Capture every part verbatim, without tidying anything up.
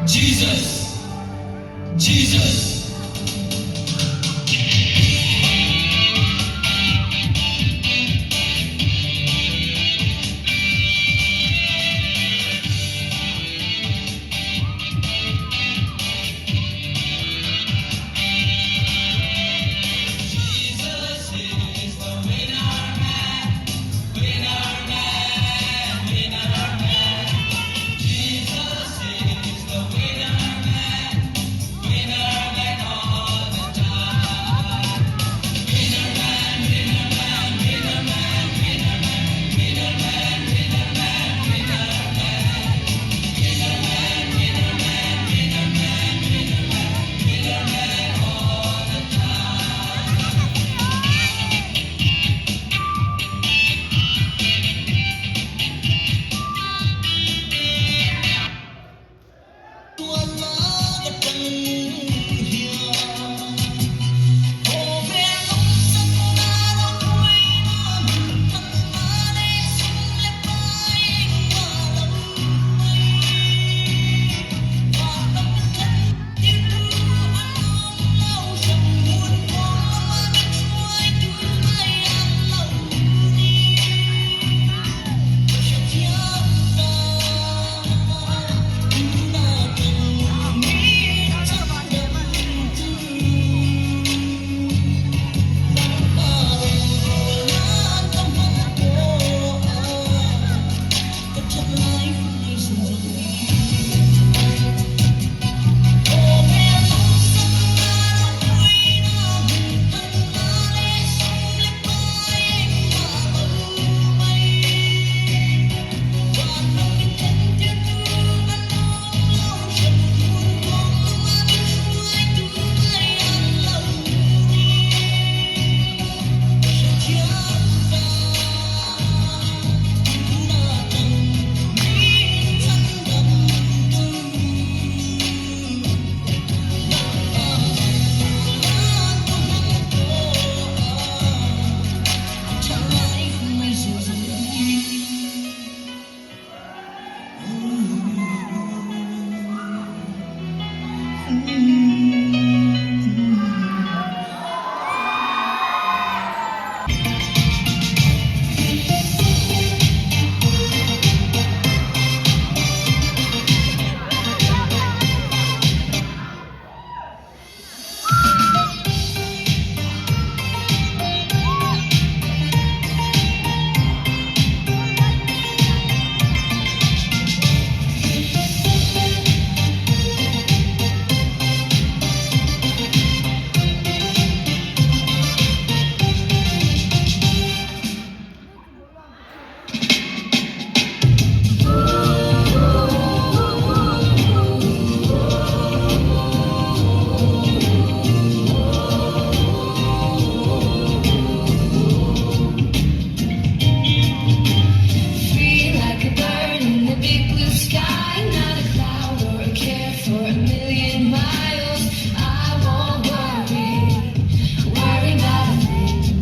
Jesus. Jesus. Free like a bird in the big blue sky, not a cloud or a care for a million miles. I won't worry, worry about a thing.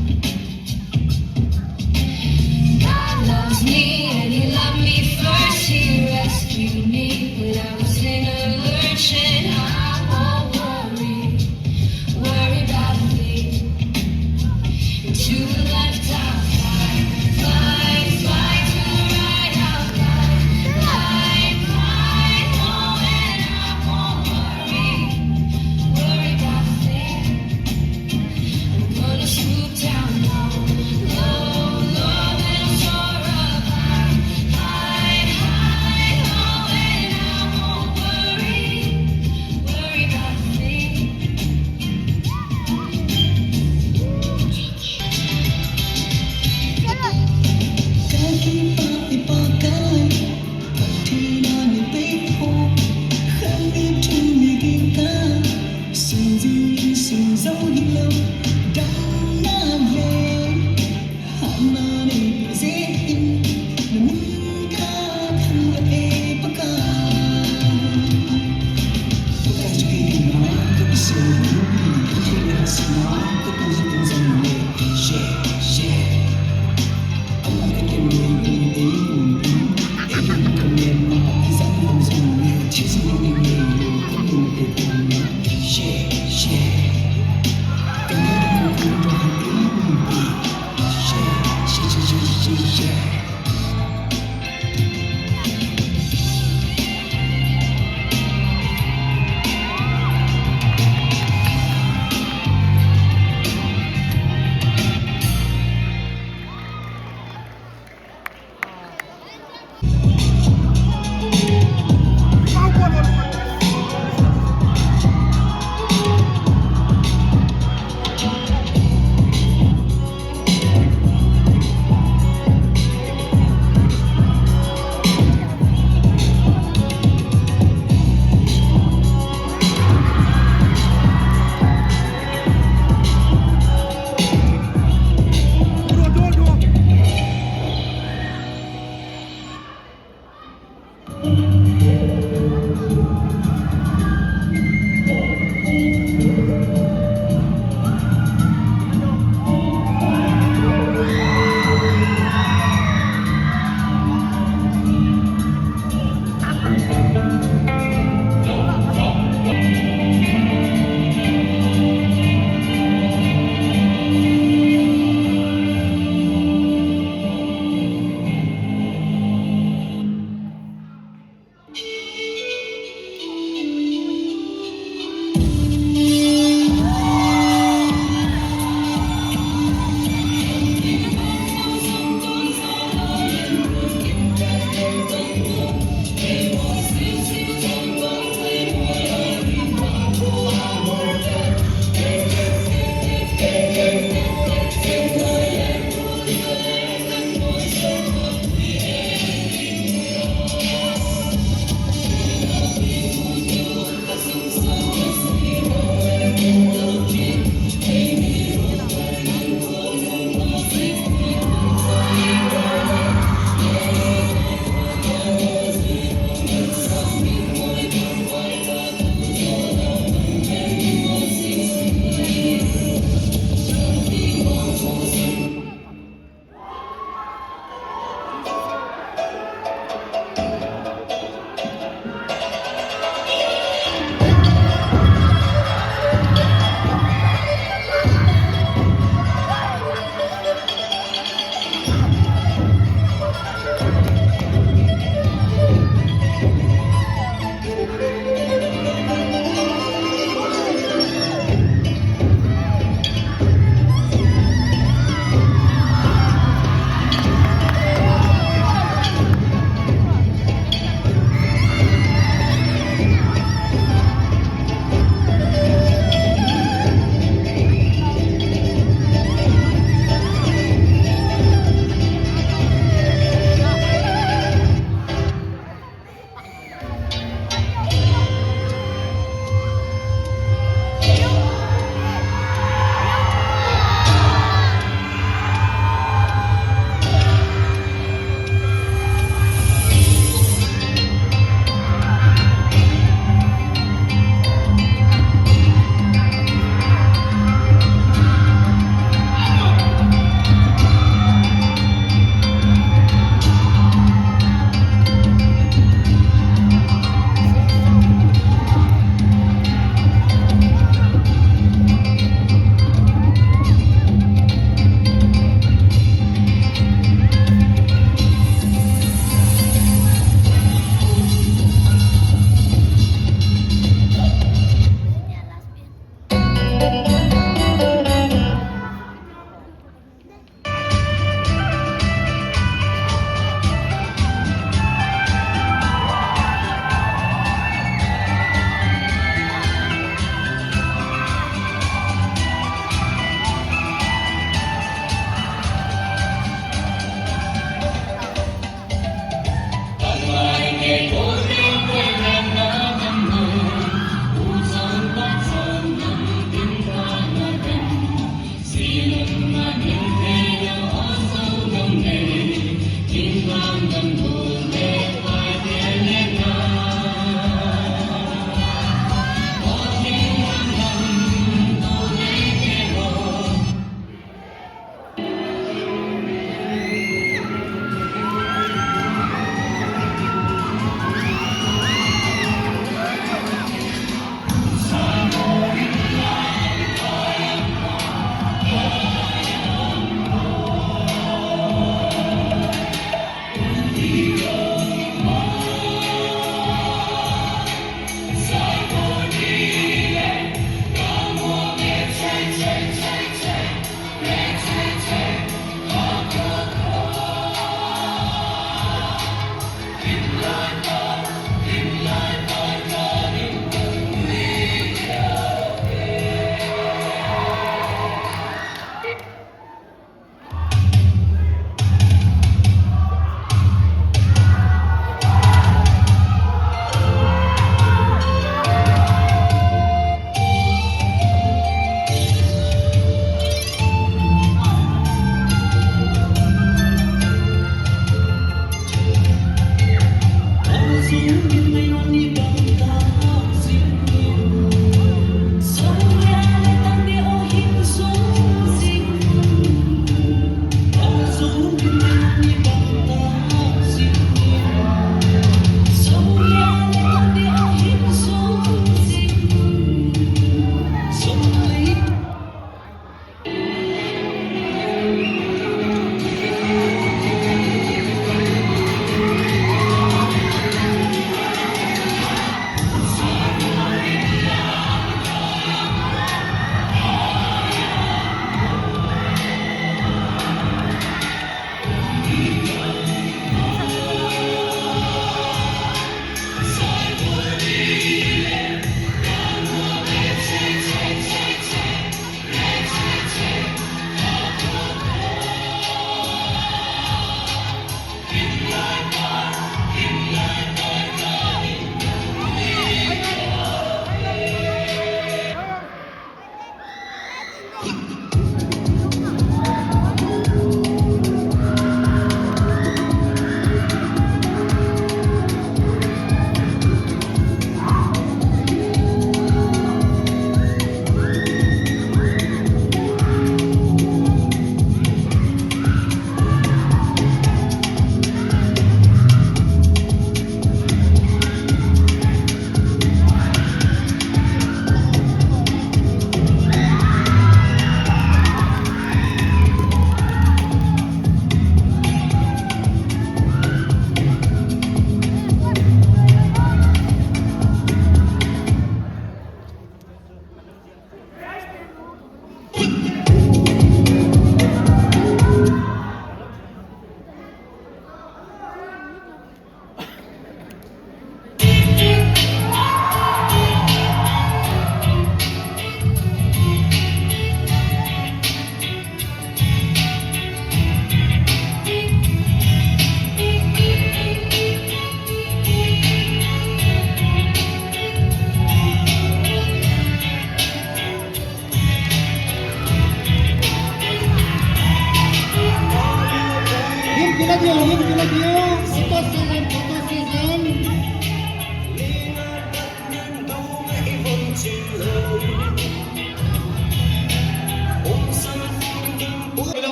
God loves me and He loved me first. He rescued me when I was in a lurch, and I won't worry, worry about a thing. To the left I'll fly, fly, fly. To the right I'll glide, glide, glide. Oh, and I won't worry, worry about a thing. I'm gonna swoop down low, low, low, then soar up high, high, high. Oh, and I won't worry.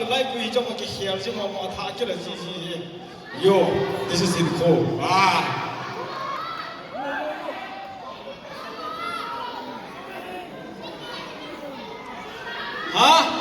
Lai pui jong a kikhel jing a, ma tha kila ji ji hi. Yo, this is in cool. Ah. Ha?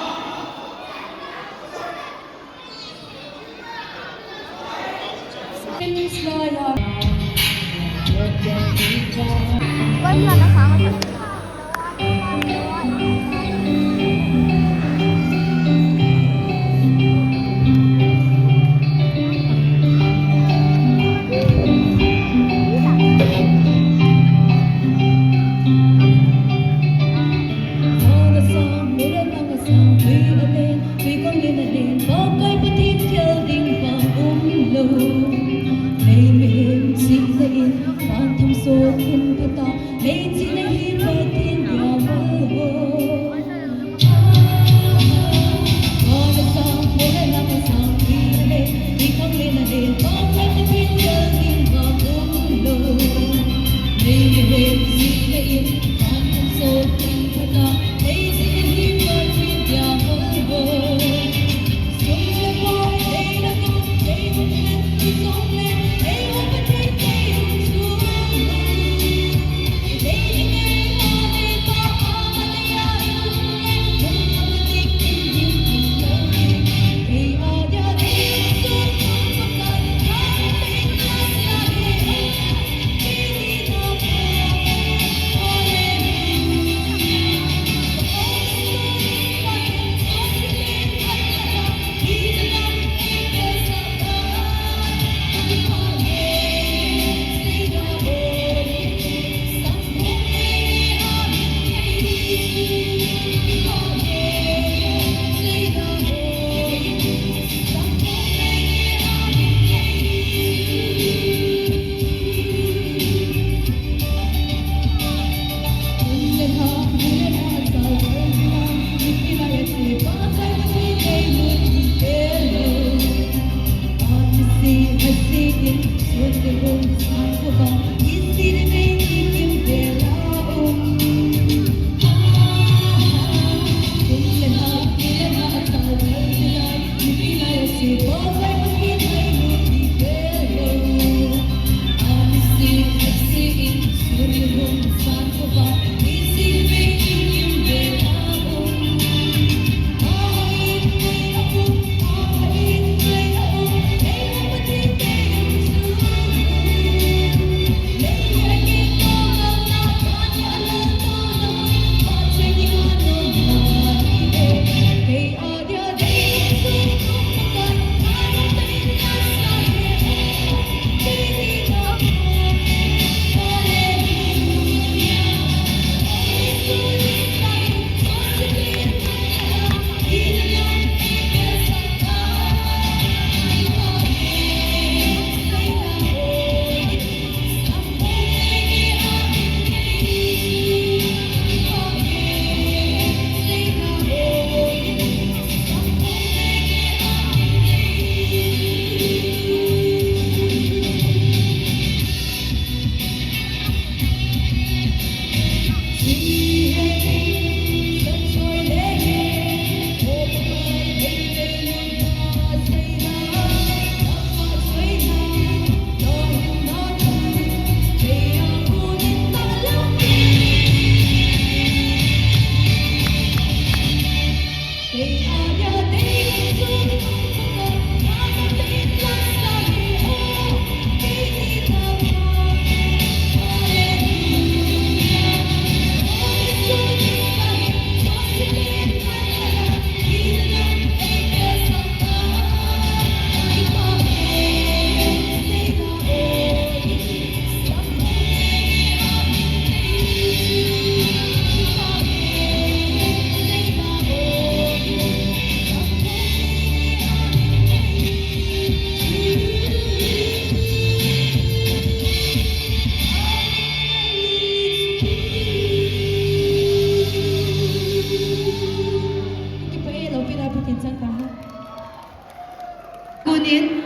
Tunin,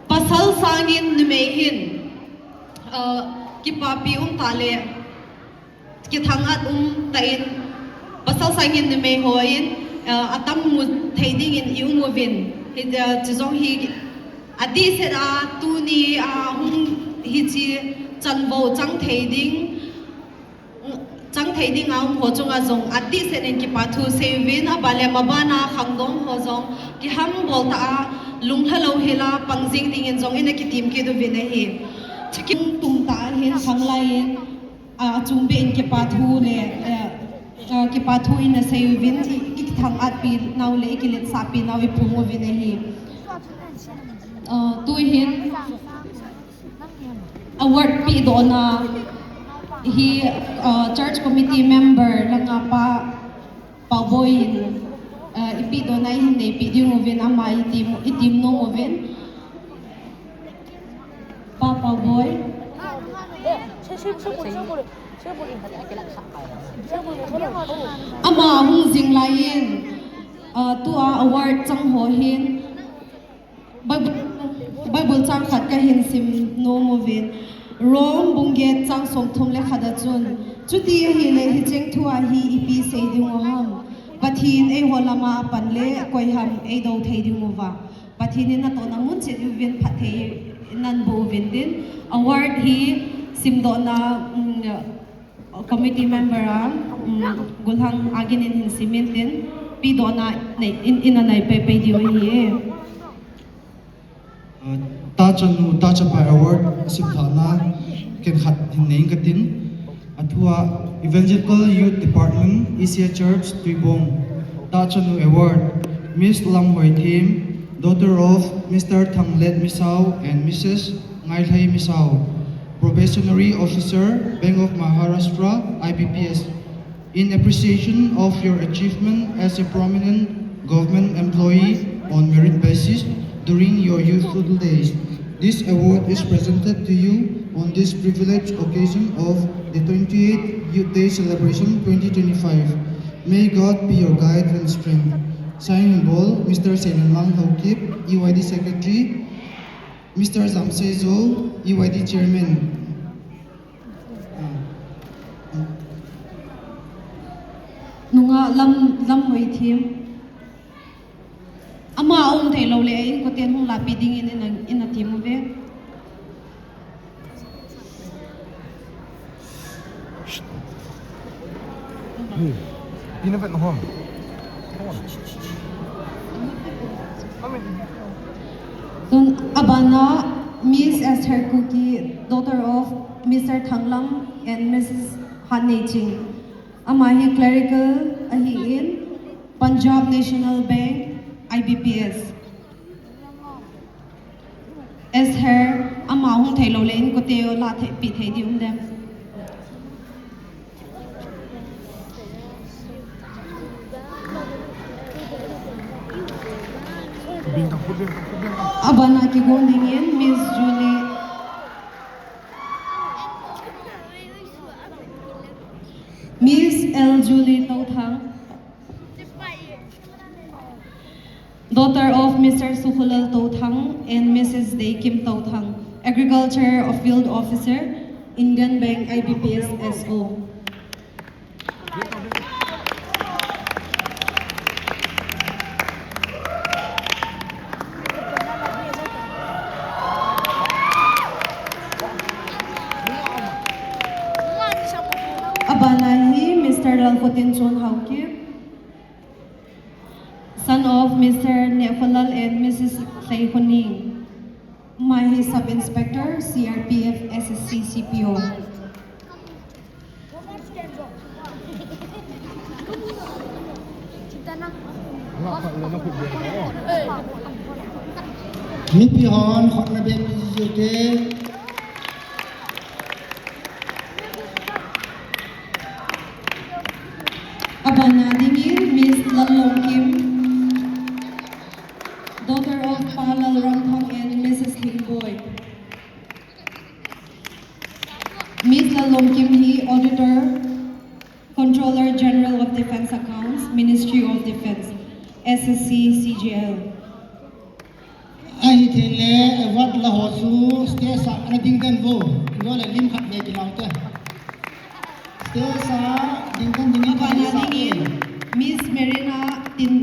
pasal sangin numei hin, uh, kipapi um tah le, kithang-at um tah in, pasal sangin numei hon, uh, atam mu thei dingin i um uvin. Hi, uh, chujong hi adehset a tuni a hung hiche chanvo chang thei ding, chang thei ding a um ho chunga jong adehset in kipa thu sei uvin, abanle mabana khangdong ho jong kihambol tah a lunglha louhel a pang jing dingin jong ina kitem kit uvin ahi. Chukim tum tah a hin khanglai in, a, achung beh in kipa thu le, eh, eh, kipa thu ina sei uvin, i, i kithang-at pi nau le i kiletsah pi nau i phong uvin ahi. Eh, tuhin award pehdohna hi, eh, church committee member langa Pa Paoboi in, eh, i pehdohna i hin neipeh ding uvin, ama i tem, i tem nom uvin. Pa Paoboi. Ama hung jing lai in, ah, tua award chang ho hin Bible, Bible chang khat kahin sim nom uvin. Rome bung get chang somthum le khat a chun, chuti ahile hicheng thu a hi ipi sei ding u ham? Pathen eiho lama apan le koi ham eidou thei ding uva? Pathen in natohna mun cheh uvin phatthei nanboh uvin tin. Award hi simdohna, um, committee member a, um, Gulhang Agin in hin sim in tin, pehdohna nei, in, ina nei pei pei diu ahi e. Uh, Tahchanu, Tahchapai Award simlhahna ken khat hin nei inge katin. Athua Evangelical Youth Department, E C A Church, Tuibong. Tahchanu Award, Miss Lamhoithem, daughter of Mister Thanglet Misao and Missus Ngailhai Misao, Probationary Officer, Bank of Maharashtra, I B P S. In appreciation of your achievement as a prominent government employee on merit basis during your youthful days, this award is presented to you on this privileged occasion of the twenty-eighth Youth Day Celebration twenty twenty-five. May God be your guide and strength. Sign in bold, Mister Seilenmang Haokip, E Y D Secretary, Mister Zamseizo, E Y D Chairman. Nungah Lam, Lamhoithem. Ama aum thei lou le, inkoten hung lapi dingin ina, ina tem uve. Hey, peanut butter home. Come on. Come in. Tun abana Miss Esther Kuki, daughter of Mister Thanglam and Missus Haneiching. Ama hi clerical ahin, Punjab National Bank, I B P S. Esther, ama hung thei lou le inkote la thei, pe thei ding um dem? Abana kigon dingin Miss Julie, Miss L Julie Touthang. Daughter of Mister Sukhulal Touthang and Missus Deikim Touthang, Agriculture Field Officer, Indian Bank I B P S S O. Abana hi Mister Lalkhotinchon Haokip. Son of Mister Nekholal and Missus Tleikhoning. Ama hi Sub Inspector, C R P F, S S C, C P O. Mipi hon khotna beng pi ji te. Abana dingin Miss Lalongkim, daughter of Pa Lalramthang and Missus Lingboi. Miss Lalongkim hi Auditor, Controller General of Defence Accounts, Ministry of Defence, S S C C G L. Ahi thei le, award la ho chu stage a ana ding den vo. Lo le lim khat le kilau te. Stage a ding den ding. Abana dingin Miss Marina Tin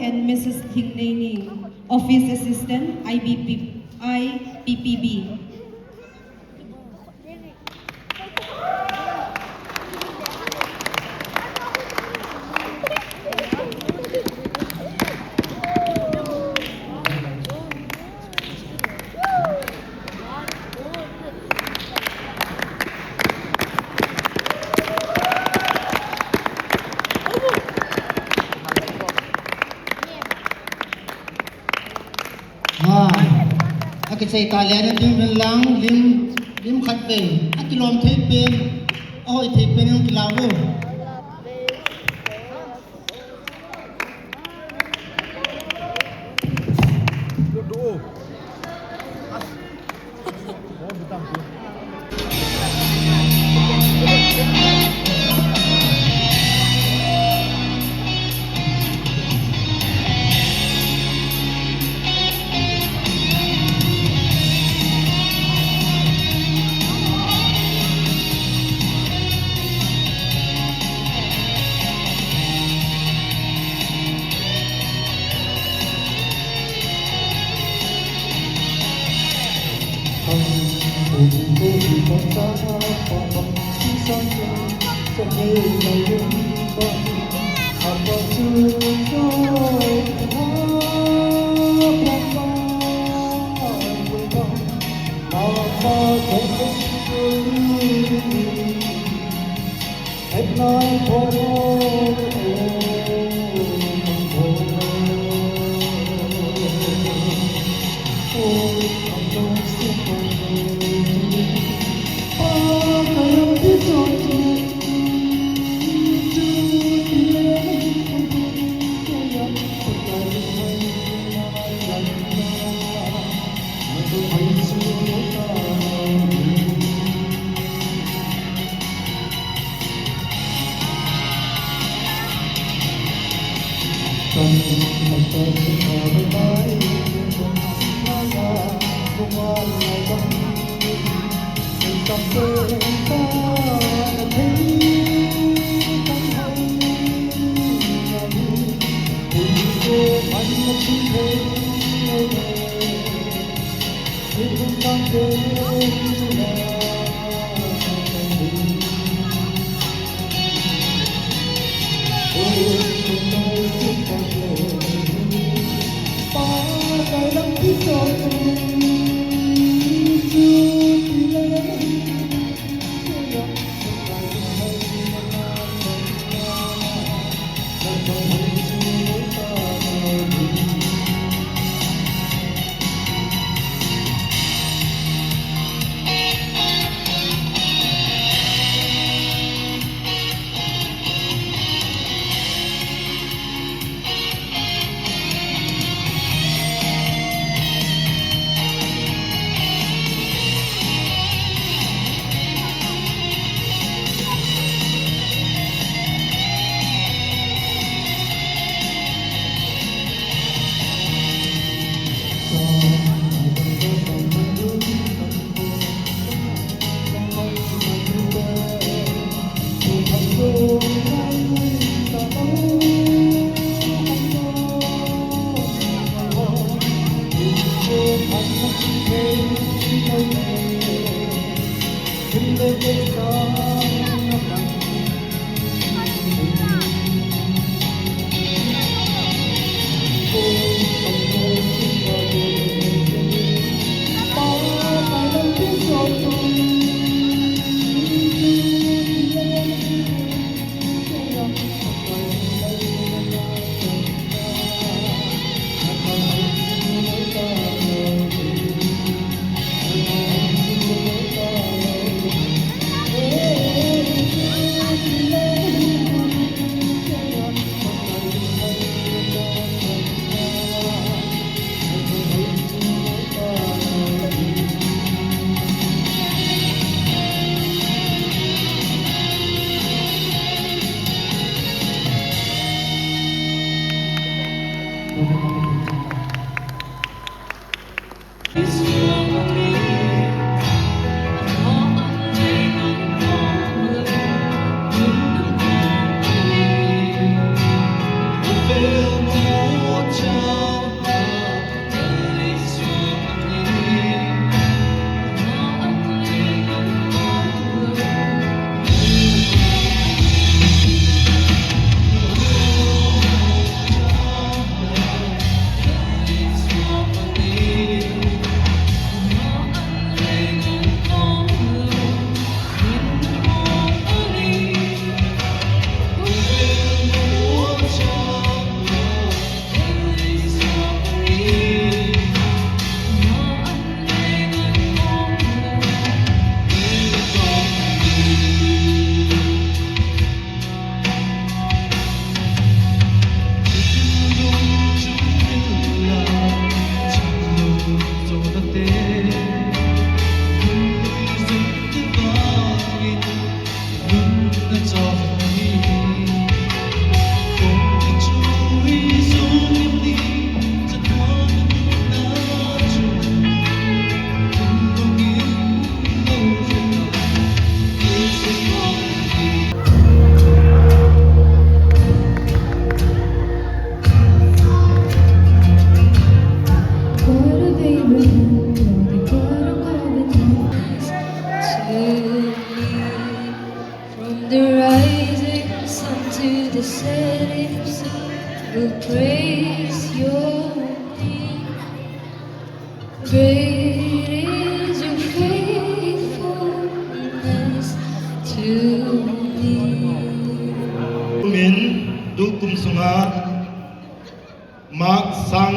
and Missus Thingneini, Office Assistant, I B P, I P P B. Ha, akichai ta le na ding ven lang lim, lim khat ve, akilom thei pen, ahoi thei pen in kilau.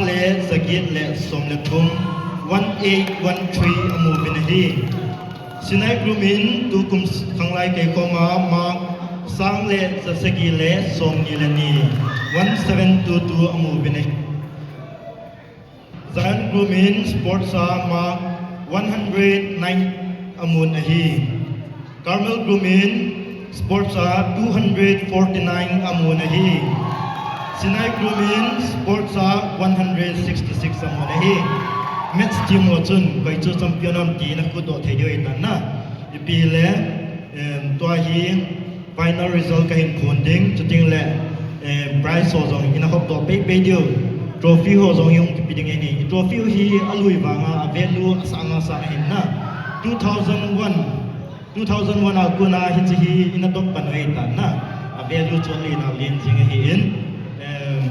le jaget le som le thum, one eight one three amu uvin ahi. Sinai Group in tukum khanglai keikhom a mark sang le jasagi le somni le ni, one seven two two amu uvin ahi. Zion Group in sports a mark one hundred nine amun ahi. Carmel Group in sports a two hundred forty-nine amun ahi. Sinai Group in sports a one hundred sixty-six amun ahi. Match team ho chun koi chu champion ham ti nakhut doh thei diu ahitan na. Ipi le, em, tua hi final result kahin phon ding, chuteng le, eh, prize ho jong ina hop doh pei pei diu. Trophy ho jong hung kipe ding ahi. Trophy hi alui vanga, a value asang asang ahin na. Two thousand one, two thousand one a kona hiche hi ina dop pan u ahitan na. A value chu alen alen jing ahin. Em,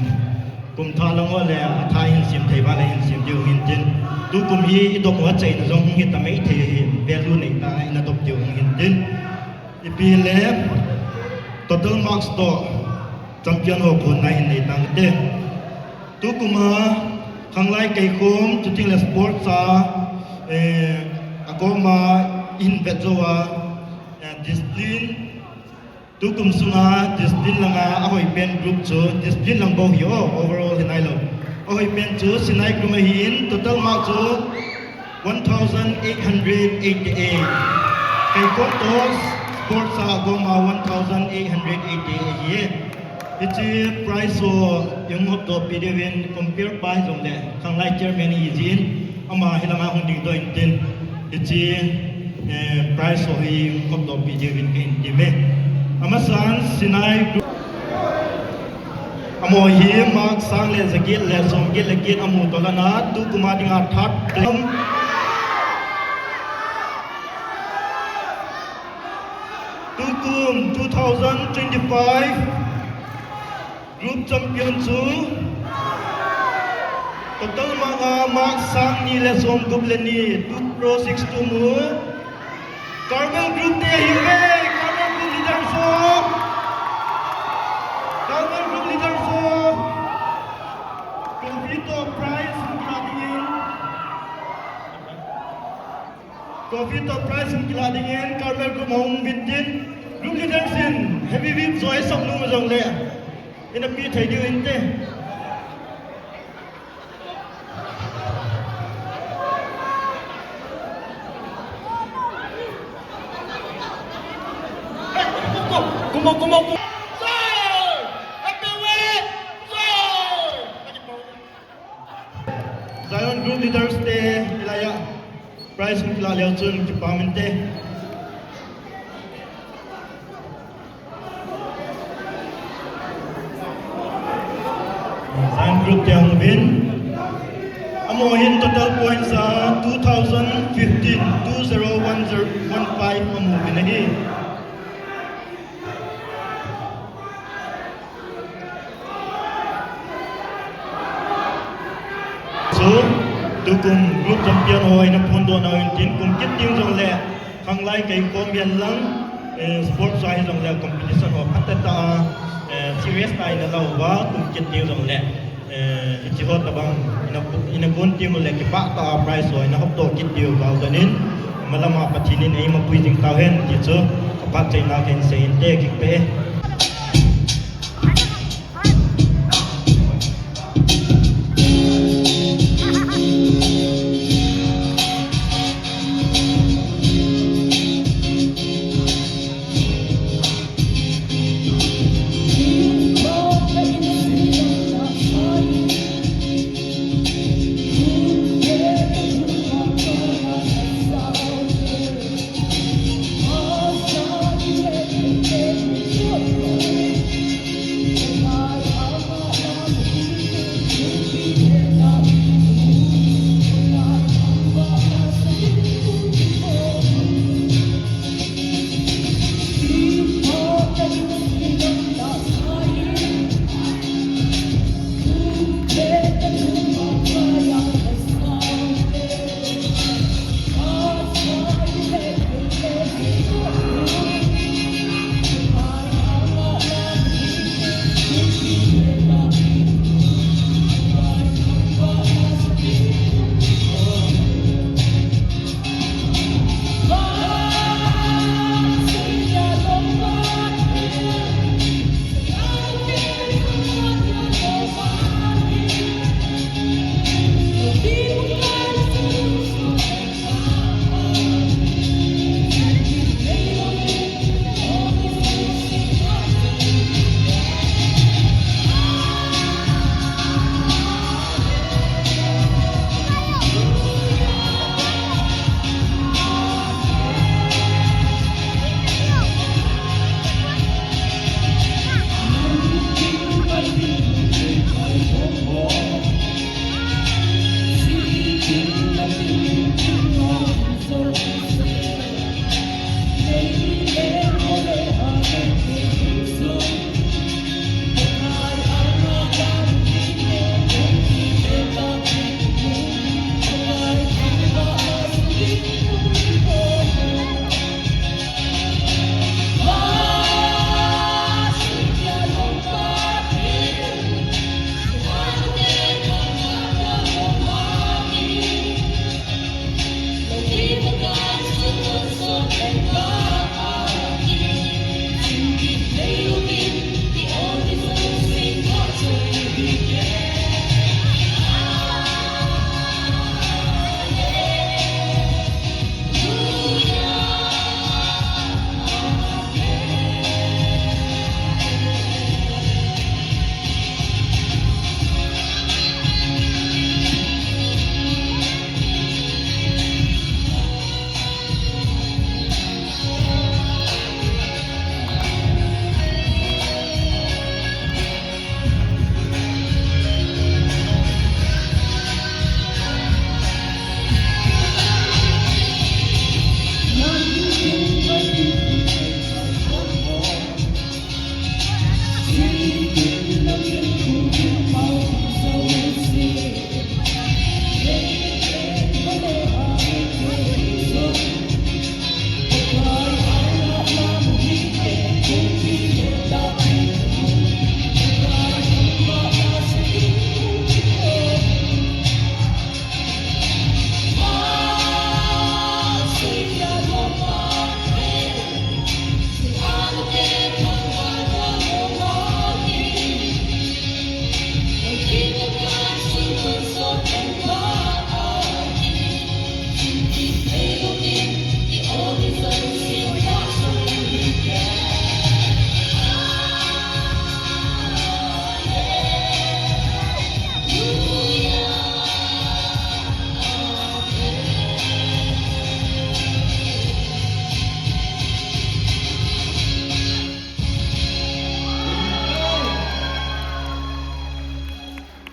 kum thah lang ho le a thah hin sim thei uva le hin sim diu hung hintin. Tukum hi i dop u achaina jong hung hita mai thei ahin. Value nei tah a ina dop diu hung hintin. Ipi le total marks toh champion ho phonna hin nei tang te. Tukum a khanglai keikhom, chuteng le sports a, eh, agom a hin vet jou a, eh, discipline, tukum sunga discipline langa ahoi pen group chu, discipline lang bou hi o, overall hi nailou. Ahoi pen chu Sinai Group ahin, total mark chu one thousand eight hundred eighty-eight. Keikhom toh sports a agom a one thousand eight hundred eighty-eight ahi. Hiche prize ho i hung hop doh peh diuvin compare pa hijongle, khanglai chairman ahi jin, ama hilanga hung ding doh intin. Hiche, eh, prize ho hi i hung hop doh peh diuvin kahin temme. Amasan Sinai Group. Amaho hi mark sang le jaget le somget le get amu toh lana, tukum a dinga third place. Tukum two thousand twenty-five group champion chu total mark a mark sang ni le somgup le ni, two zero six two mu. Carmel Group te ahiuve, Carmel Group leaders ho. Carmel Group leaders ho. Trophy toh prize hung kilah dingin. Trophy toh prize hung kilah dingin Carmel Group ahung uvin tin. Group leaders in heavy whip jong isam nom jongle, ina pe thei diu inte. Kumo, kumo, kumo. Zion Group leaders te, hilaiya prize hung kilah leu chun kipa um inte. Zion Group te ahung uvin. Amaho hin total points a two thousand fifteen, two zero one zero one five amu uvin ahi. Chu, tukum group champion ho ina phondoh nau intin, kum kit ding jongle, khanglai keikhom hihen lang, eh, sports a hijongle competition ho phatah tah a, eh, serious tah a ina la uva, kum kit ding jongle, eh, hiche ho tobang ina, ina gon team u le kipah tah a prize ho ina hopdoh kit diu kahin, malam a Pathen in eima pui jing tauhen ti chu, kaphat chaina kahin sei inte, kipah e.